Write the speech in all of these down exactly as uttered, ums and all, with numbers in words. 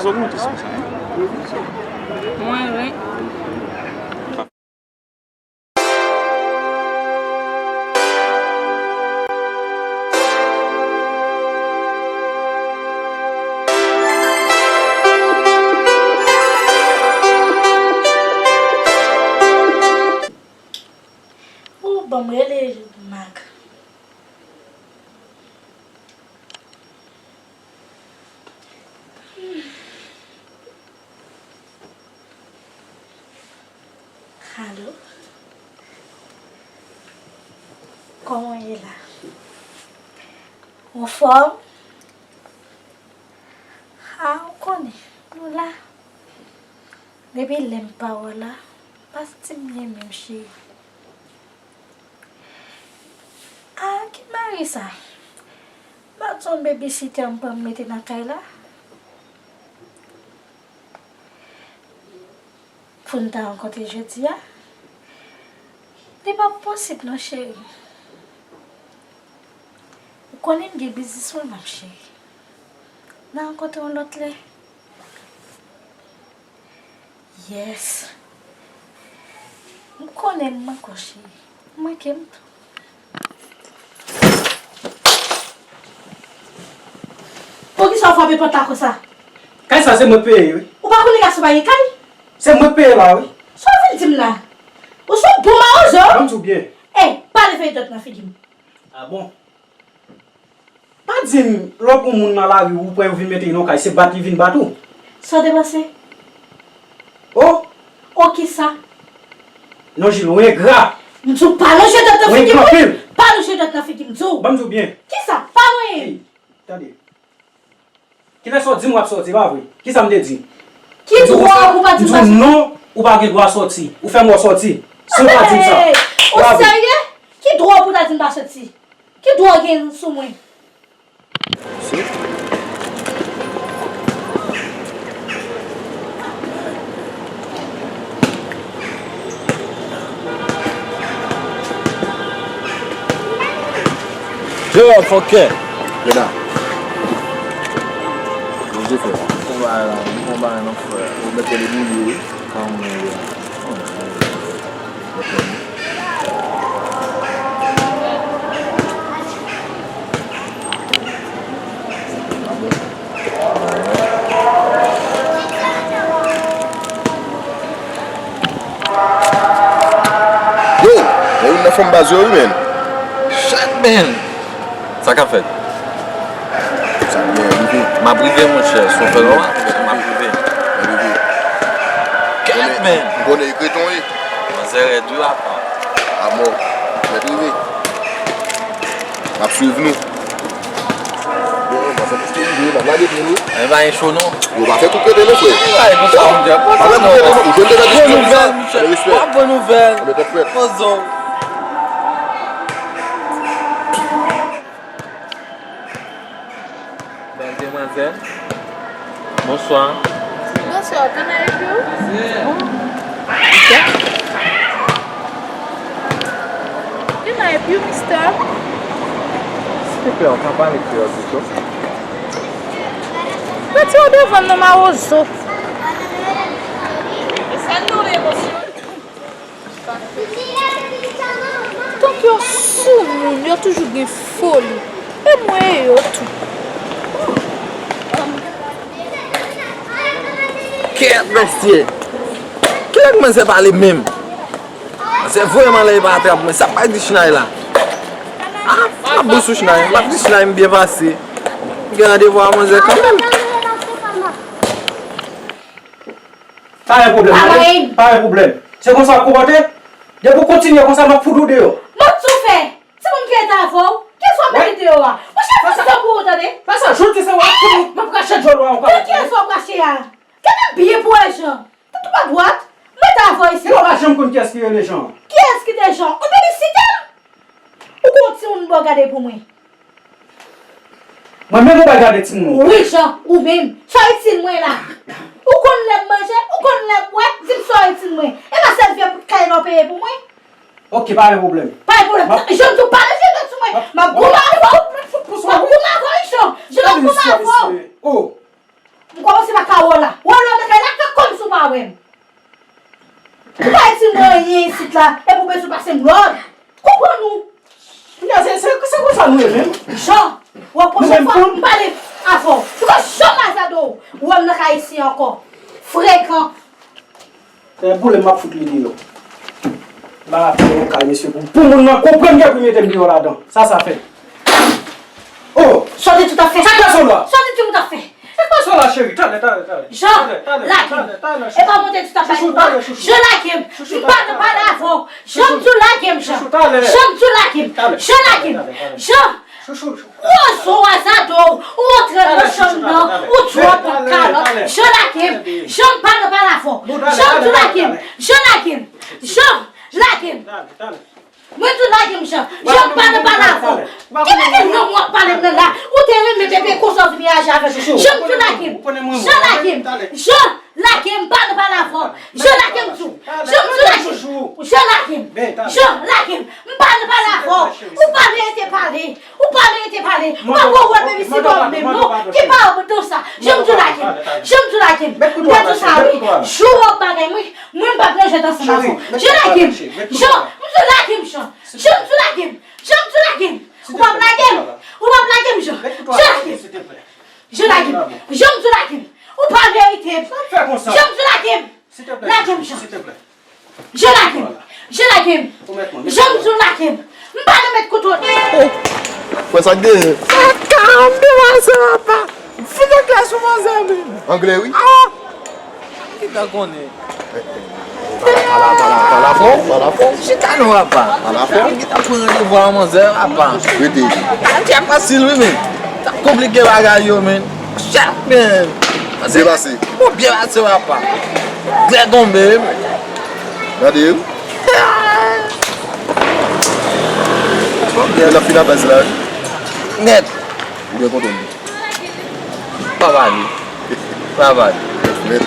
Mwen, wi. Ou ban m rele Mak. Alo? Kòman w ye la? Anfòm? A, ou konnen, nou la. Depi lè m pa wè w la, m pa santi m byen menm, cheri. A, ki mari sa? M pa t yon babysitter m pran m mete nan kay la? Pou n ta rankontre jodi a? Li p ap posib non, cheri. Ou konnen m gen biznis mwen, m ap cheri. N a rankontre yon lòt lè. Yes. M konnen m manke w, cheri. M manke m tou. Poukisa w frape pòt la konsa? Kay sa se mwen k peye, wi. Ou pa konnen gason pa gen kay? Se mwen k peye la, wi. Sa w vin di m la? Ou se yon bon mawozo? Ban m di w byen. Ey, pa leve dwèt nan figi m. A bon? Pa di m, lè w pran moun nan lari, ou pran yo vin mete yo nan kay, se bat li vin bat ou? Sa w te panse? O! O kisa? Non, Jilo, ou engra! M di w pa lonje dwèt nan figi m, wi! Pa lonje dwèt nan figi m, m di w! Ban m di w byen. Kisa? Pa lonje! Ey, tande. Kilè sa w di m w ap sòti, pa vre? Kisa m te di? Ki dwa pou w pa di m pa sòti? M di w non, ou pa gen dwa sòti. Ou fè m wè w sòti. San w pa di m sa. Ou serye? Ki dwa pou w ta di m pa sòti? Ki dwa w gen sou mwen? Yo, fòkè. Lena. Bondye fè. Bon bagay la, bon bagay la, frè. Ou mèt wè li bouyi, wi. Kanmenm, wi. Yo, mwen youn nan fanm baz yo, wi, men. Shit, man. Sa k ap fèt? Sa byen, rive. M ap rive, monchè. Si w fè lò, m ap rive. Rive. Kèt, men. M konnen e kreton ye. Manzè rèd wi, apa. Amò. Mèt rive. M ap swiv nou. Bon, m ap fè plis ke rive, m ap lage pye nou. E pa gen cho non. Yo pa fè tout rete non, frè. Pa gen konsa, monchè. Pa fè tout rete non. Ou jwenn de la diskisyon sa. Respè. Bon nouvèl. Mèt ap fèt. Pozo. Bèl demwazèl. Bonswa. Bonswa, can I help you? Bon. Can I help you, mister? Silvouplè, ou ka pale kreyòl pito? Retire w devan m non, mawozo. Tank yo sou moun, yo toujou gen foli. E mwen e yo tou. Kèt, mesye! Kilè manzè pale menm? Manzè voye m anlè, e pa atrap mwen. Sa pa di Chinay la. Ah, m ap bon sou Chinay. M ap di Chinay m byen pase. M gen randevou a manzè kanmenm. Pa gen pwoblèm, tande? Pa gen pwoblèm. Se konsa w ap konpòte? Depi w kontinye konsa, m ap fout ou deyò. Mòd sa w fè? Timoun ki rete avè w, kiyès w ap mete deyò a? Monchè, fè sa pou ou, tande? Fè sa, jodi se w ap fout ou. M ap rache djòl ou a yon kalòt. Kiyès w ap rache a? Gade byen pou wè Jan. Tèt ou pa dwat. M rete avè w isit. Ou pa janm konn kiyès ki rele Jan. Kiyès ki te Jan? Ou bebisitè m? Ou gon timoun bò gade pou mwen. Mwen menm ou bay gade timoun? Wi, Jan, ou menm. Sa w itil mwen la? Ou konn lè m manje, ou konn lè m bwè, di m sa w itil mwen. E pa sèl vye bout kay la w peye pou mwen? Ok, pa gen pwoblèm. Pa gen pwoblèm. Jan, m di w pa leve dwèt sou mwen. M ap goumen avè w. M ap goumen avè w, wi, Jan. Jan, m ap goumen avè w. Oh. M kòmanse pa ka wè w Vini isit la, epi w bezwen pase m lòd. Konprann ou? Kounya, se, se, se konsa nou ye menm. Jan, w ap pwochen fwa, m pale avè w. Bikòz Jan Lazado, ou wè m nan kay isi ankò. Frekan. E boule m ap fout li deyò. M pa ka fè yon kay, mesye, pou, pou moun nan konprann ke pou mete m deyò ladan. Sa, sa fè. Oh! Sòti tout afè. Sa k pase w la? Sòti tout afè. Sa k pase w la, cheri? Talè, talè, talè. Jan, talè, talè, lage m. Talè, talè, chouchou. E pa monte tout afè. Chouchou, talè, chouchou. Jan, lage m. Chouchou, m pa nan pale avè w. Jan, m di w lage m, Jan. Chouchou, talè. Jan, m di w lage m. Talè. Jan, lage m. Talè, talè. Jan. Chouchou, chouchou. Ou ozo Azado, ou antre nan chanm nan, ou twò pran kalòt. Jan, lage m. Jan, m pa nan pale avè w. Jan, m di w lage m. Jan, lage m. Jan, lage m. Mwen di w lage m, Jan. Jan, m pa nan pale avè w. Ki bagay lanmou w ap pale m nan la? Ou te renmen bebe konsa w vini aji avè m. Jan, m di w lage m. Jan, lage m. Jan, lage m, m pa nan pale avè w. Jan, lage m di w. Jan, m di w lage m. Jan, lage m. Jan, lage m. M pa nan pale avè w. Ou pa merite pale. Ou pa merite pale. Ou pa wè w wè bebe si dòmi menm non. Ki pa w nan sa? Jan, m di w lage m. Jan, m di w lage m. M te di w sa wi. Jou w ap bagay mwen. Mwen m p ap nan jwèt ansanm avè w. Jan, lage m. Jan, m di w lage m, Jan. Jan, m di w lage m. Jan, m di w lage m. Ou p ap lage m. Ou p ap lage m, Jan. Jan, lage m. Jan, lage m. Jan, m di w lage m. Ou pa merite m. Jan, m di w lage m. Lage m, Jan. Jan, lage m. Jan, lage m. Jan, m di w lage m. M pa nan met kouto. Wè sa k genyen? Sa ka ann devase papa. Vide glè sou manzè menm. Anglè wi. Ah! Ki ta konnen. Pala, pala, pala, pala fò, pala fò. Chita non papa. Pala fò. Ki ta pran randevou a manzè papa. Rete. Sa te ap fasil wi men. Sa konplike bagay yo men. Chak men. Byen pase. Bon byen pase papa. Glè tonbe wi men. Gade wi. Bon byen. N ap fin apèl sila wi. Nèt. Ou byen kontan wi. Pa pale. Pa pale. Mèt.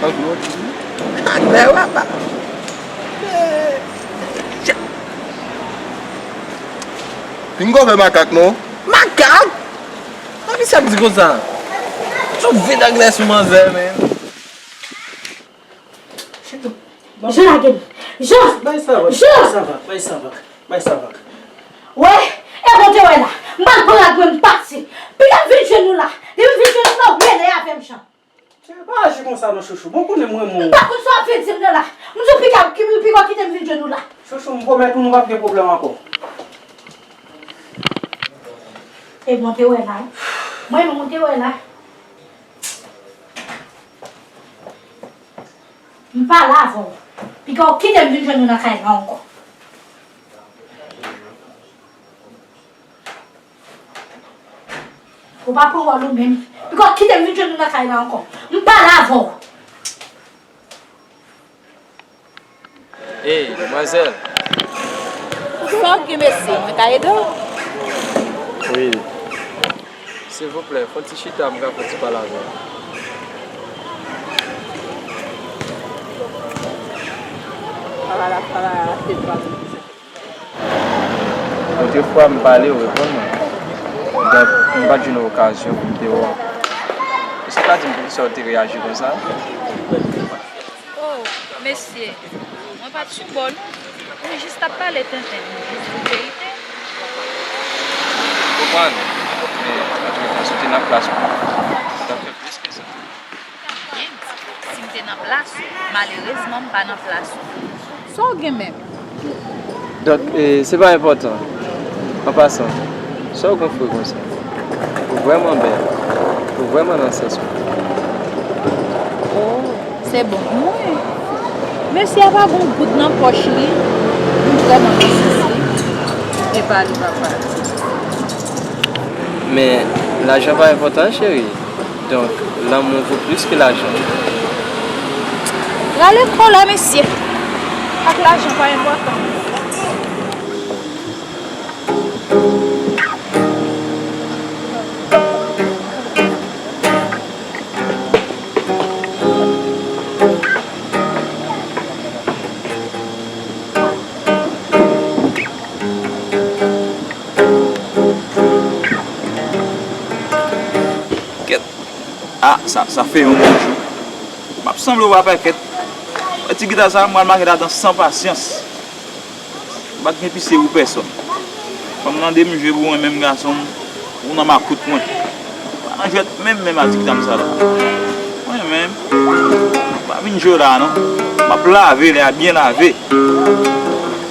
Anglè, anglè, papa. Pinga w fè makak, non? Makak? Papi, sa k di konsa? Sou vide anglè sou manzè, men. Jan, lage m. Jan! Bay sa vag, Jan! Bay sa vag, bay sa vag, bay sa vag. Wè, e bon te wè la. M pral pran rad mwen, m pati. Piga m vin jwenn nou la. Depi m vin jwenn nou la, ou rele avè m, Jan. Cheri, pa aji konsa non, chouchou. Bon, konnen m renmen w. M pa konn sa w ap vin di m nan la. M di w piga, ki, piga w kite m vin jwenn nou la. Chouchou, m pwomèt ou nou p ap gen pwoblèm ankò. E bon te wè la. Mwen menm ou te wè la. M pale avè w. Piga w kite m vin jwenn nou nan kay la ankò. Ou pa pran wòl ou menm. Piga w kite m vin jwenn nou nan kay la ankò. M pale avè w. Ey, manzèl. Sa w gen, mesye? Mwen ka ede w? Wi. Silvouplè, fè yon ti chita, m ka fè yon ti pale avè w. Pale la, pale la, se twa. Lòt fwa, m pale, ou reponn mwen. Donk, m pa t jwenn okazyon pou m te wè w. Èske w ka di m poukisa w te reyaji konsa? Oh, mesye, mwen pa t sou bò, non. Mwen jis t ap pale tenten, mwen jis di verite. Konprann? Men, antre tan, si w te nan plas mwen, w t ap fè plis ke sa. Byen, si m te nan plas ou, malerezman, m pa nan plas ou. Sa w gen menm? Donk, e, se pa enpòtan. An pasan, sa w gonfle konsa? Ou vrèman bèl. Ou vrèman nan sans mwen. Oh, se bon pou mwen. Mesye a pa gon goud nan pòch li. M vrèman nan sans li. E pa li, papa. Men, lajan pa enpòtan, cheri. Donk, lanmou vo plis ke lajan. Rale kò w la, mesye. Ak lajan pa enpòtan. Kèt. Ah, sa, sa fè yon bon jou. M ap sanble w pa pakèt. Ti gita sa, m pral make ladan san pasyans. M pa t gen pise pou pèsòn. Fanm nan de m jwe pou mwen menm gason m, ou nan makout mwen. Pa nan jwèt menm menm a ti gita m sa la. Mwen menm, m pa vin jwe la non. M ap lave, lè a byen lave.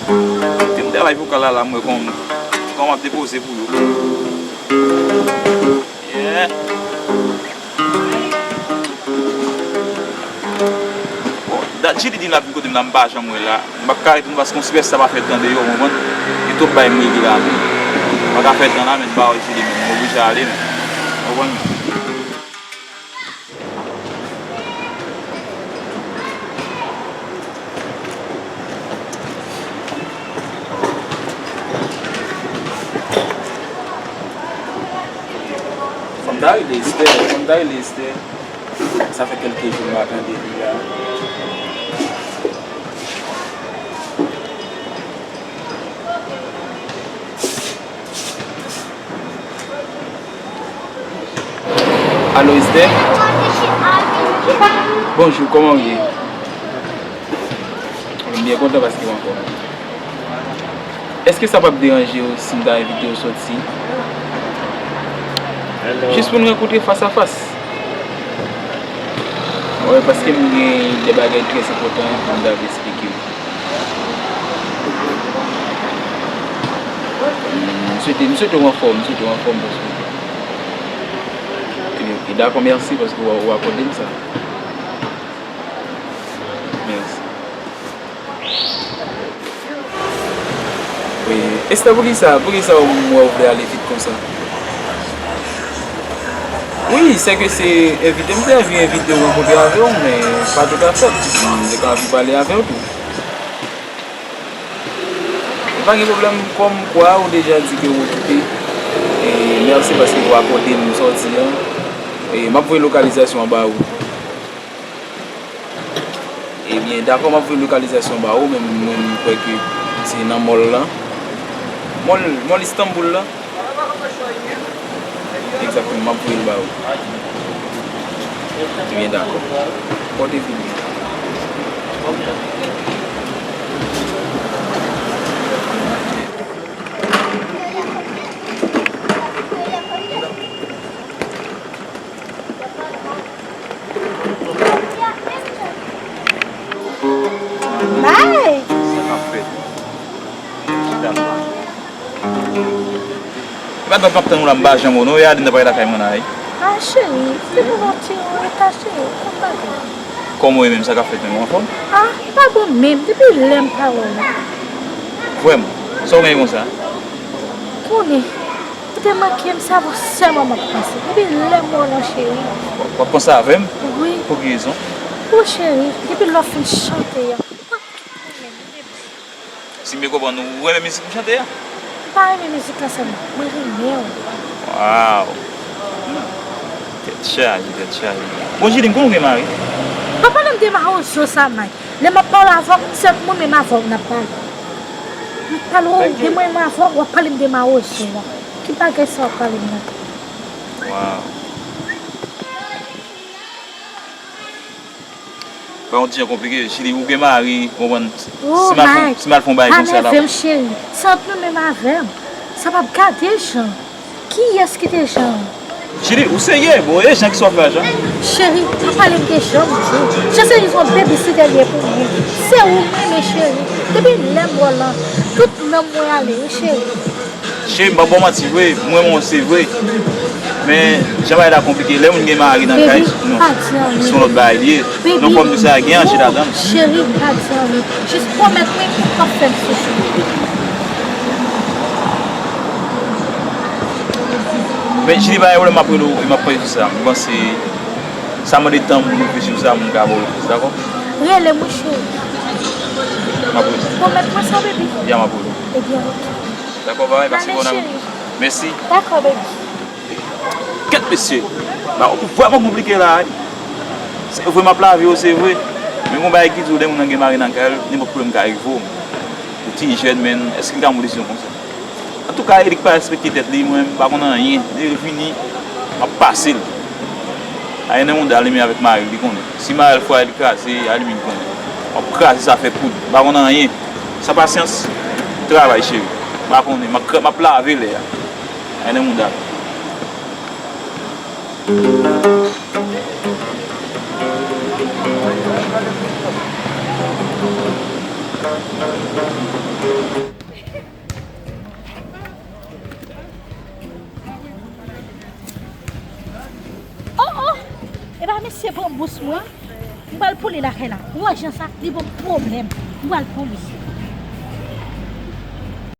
Te m travay pou kal la la, m wè kòman, kòman m ap depoze pou yo. Yeah. Bon, dat Jili di m l ap vin kote m la, m pa janm wè l la. M p ap ka retounen paske yon sipèsta pa fè tan deyò, w konprann? Gen twòp bagay m regle la menm. M pa ka fè tan la, men m pa wè Jili menm. M oblije ale, men. W konprann? Fò m ta rele Esther, fò m ta rele Esther. Sa fè kèlke jou m pa tande li la. Alo, Esther? Bonjou, kòman w ye? M byen kontan paske w anfòm. Èske sa p ap deranje w si m ta envite w soti? Jis pou n rankontre fas a fas. Wi, paske m gen de bagay trè enpòtan pou m ta vle eksplike w. M swete, m swete w anfòm, m swete w anfòm paske. Ok, ok, dakò, mèsi paske w, w akòde m sa. Mèsi. Wi, Esther, poukisa, poukisa w wè w vle ale vit konsa? Wi, sèke se envite m te anvi envite w rankontre avè w, men pa toutafèt. M te ka anvi pale avè w tou. Pa gen pwoblèm, kòm kwa ou deja di ke w okipe, e mèsi paske w akòde m sòti an. E m ap voye lokalizasyon an ba ou. Ebyen, dakò, m ap voye lokalizasyon ba ou, men mwen, m kwè ke se nan mòl lan. Mòl, mòl Istanbul lan. Egzakteman, m ap voye l ba ou. Ebyen, dakò. Pòte vini. Bay! Sa k ap fèt? Kidnapman. E pa dat m ap tann ou la, m pa janm wè w non. E Adeline nan pa ret lakay mwen la, wi. Ah, cheri, se pou w tire w reta, cheri, konn bagay. Kòman w ye menm, sa k ap fèt menm, ou anfòm? Ah, pa bon menm, depi lè m pa wè w la. Vrèman? Sa w genyen konsa? Konnen. Ou te manke m, se avè w sèlman m ap panse. Depi lè m wè w lan, cheri. W ap panse avè m? Wi. Pou ki rezon? Wi, cheri, depi lè w fin chante a. Si m byen konprann, ou renmen mizik m chante a? M pa renmen mizik lan sèlman, mwen renmen w. Waw! Tèt chaje, tèt chaje. Bon, Jili, m konnen w gen mari. Pa pale m de mawozo sa, Mike. Lè m ap pale avè w, m se moun menm avè w m ap pale. M pale w de mwen menm avè w, w ap pale m de mawozo a. Ki bagay sa w ap pale m nan? Waw. Bagay yon ti jan konplike. Jili, ou gen mari, ou konprann? Oh, si m al fè, Mike, si m al fè yon bagay konsa la. Pa nève m, cheri. Se ant nou menm avè m. Sa p ap gade Jan. Kiyès ki te Jan? Jili, ou serye? Bon, e Jan ki sòt la, Jan? Cheri, pa pale m de Jan, mon Dieu. Jan se jis yon babysitter li ye pou mwen. Se ou m renmen, cheri. Depi lè m wè w lan, tout nanm mwen ale, wi, cheri. Cheri, m p ap ba w manti vre, m renmen w se vre. Men, jan bagay la konplike, lè moun gen mari nan kay, non. Se yon lòt bagay li ye. Baby, non, kòm di sa, gen anje ladan l. Cheri, m pa di anyen. Jis pwomèt mwen, w ap fè m soufri. Men, Jili, pa gen pwoblèm, m ap rele w, m ap pale sou sa. M panse, sa mande tan pou m reflechi sou sa, pou m ka ba w repons, dakò? Rele m, wi, cheri. M ap rele w. Pwomèt mwen sa, baby. Ya, m ap rele w. Ebyen, ok. Dakò, bye, pase bon apre-midi. Mèsi. Dakò, baby. Kèt mesye, bagay vrèman konplike la, wi. Se vre m ap lave yo, se vre. Men gon bagay ki di w lè moun nan gen mari nan kay l, nenpòt pwoblèm ka rive w. Ou ti jèn, men èske l ka pran desizyon konsa? Antouka, Erik pa respekte tèt li, mwen, m pa konn anyen. Depi l vini, m ap pase l. Ayen nan mouda l, li menm avèk mari l, li konnen. Si mari l fwaye l kraze, a li menm li konnen. M ap kraze sa fè poud. M pa konn anyen. San pasyans, travay, cheri. M pa konnen. M ap kra-, m ap lave lè a. Ay nan mouda. Oh, oh! E pa mesye pran bous mwen. M pral pou li lakay la. Ou wè jan sa, li bon pwoblèm. M pral pou li.